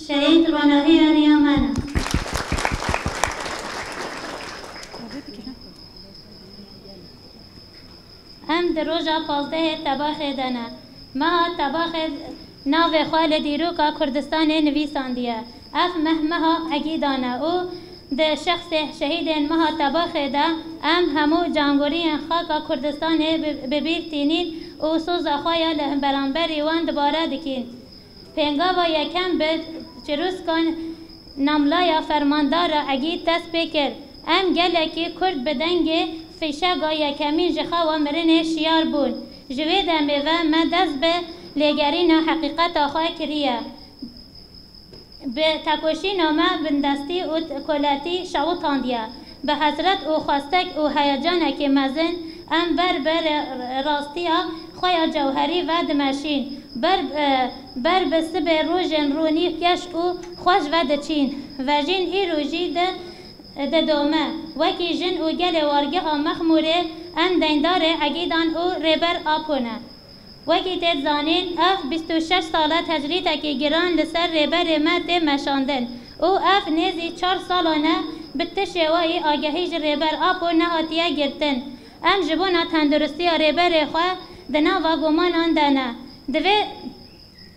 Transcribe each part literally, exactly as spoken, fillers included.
Şehîd ronahiya riya me ne. Em di roja pazdehê Tebaxê de ne. Meha Tebaxê navê xwe li dîroka Kurdistanê nivîsandiye. Ev meh meha Egîdan e û di şexsê şehîdên meha Tebaxê de em hemû cangoriyên xaka Kurdistanê bi, bi bîr tînîn û soza xwe ya li beramberî wan dubare dikîn. Pêngava yekem bi çirûskan namlaya fermandara Egîd dest pê kir. Em gelekî Kurd bi dengê fîşega yekemîn ji xewa mirinê şiyar bûn. Ji wê demê ve me dest bi lêgerîna heqîqeta xwe kiriye. Bi tekoşîna me bindestî û koletî şewitandiye. Bi hesret û xwestek û heyecanekî mezin em ber bi rê-, rastiya xwe ya cewherî ve dimeşîn. Ber, e, ber bi sibê rojên rûnî keş û xweş ve diçîn. Vejîn îro jî di, didome. Wekî jin û gelê wargeha Mexmûrê em deyndarê Egîdan û Rêber Apo ne. Wekî tê zanîn, ev bîst û şeş sal e tecrîdekî giran li ser rêberê me tê meşandin û ev nêzî çar salan e bi ti şêweyî agehî ji Rêber Apo nehatiye girtin. Em ji bona tenduristiya rêberê xwe di nava gumanan de ne. Divê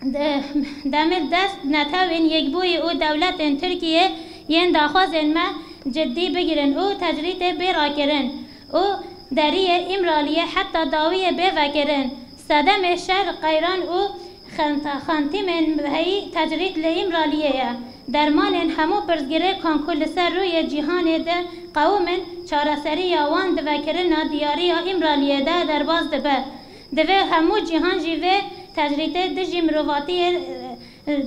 de-, demir dest netewên Yekbûyî û dewletên Tirkiyê yên daxwazên me cidî bigirin û tecrîdê bê rakirin û deriyê Îmraliyê heta dawiyê bê vekirin. Sedemê şer, qeyran û xenta-, xentîmên heyî tecrîd li Îmraliyê ye. Dermanên hemû pirsgirêkan ku li ser rûyê cîhanê de qewim in, çareseriya wan di vekirina diyariya Îmraliyê de derbas dibe. Divê hemû cîhan jî vê tecrîdê dijî mirovatiyê,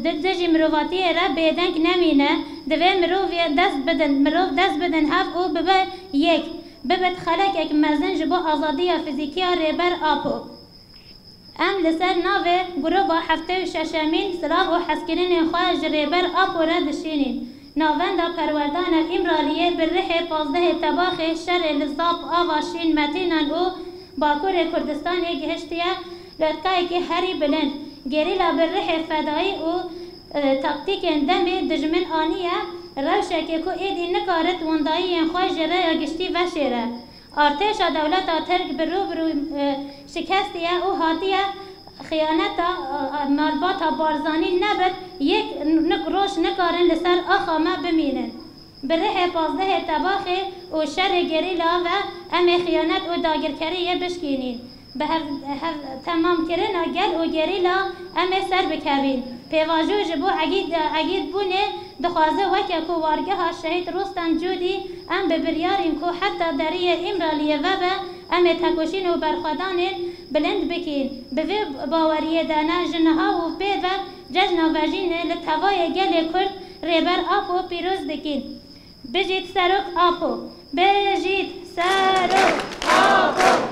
di, dijî mirovatiyê re bêdeng nemîne. Divê mirov dest bidin, mirov dest bidin hev û bibe yek. Bibit xelekek mezin ji bo azadiya fizîkî ya Rêber Apo. Em li ser navê Gruba heftê û şeşemîn silav û hezkirinên xwe ji Rêber Apo re dişînîn. Navenda Perwerdana Îmraliyê bi rihê pazdehê Tebaxê şerê li Zap, Ava Şîn, Metînan û Bakurê Kurdistanê gihiştiye lotkayekî herî bilind. Gerîla bi rihê fedayî û, e, taktîkên demê dijmin aniye rewşekê ku êdî nikarit wendayiyên xwe ji rêya giştî veşêre. Artêşa dewleta Tirk bi rû bi rû, e, şikestî ye û hatiye xiyaneta, e, malbata Barzanî nebit, yek nik roj nikarin li ser axa me bimînin. Bi rihê pazdehê Tebaxê û şerê gerîla ve em ê xiyanet û dagirkeriyê bişkînîn. Bi hev, hev temamkirina gel û gerîla em ê ser bikevîn. Pêvajo ji bo Egîd, Egîd bûnê dixwaze weke ku wargeha Şehîd Rostem Cûdî em bi biryarên ku heta deriyê Îmraliyê vebe em ê tekoşîn û berxwedanên bilind bikîn. Bi vê baweriyê de ne ji niha û pê ve cejna vejînê li tevayê gelê Kurd Rêber Apo pîroz dikîn. Bijît Serok Apo! Bijît Serok Apo!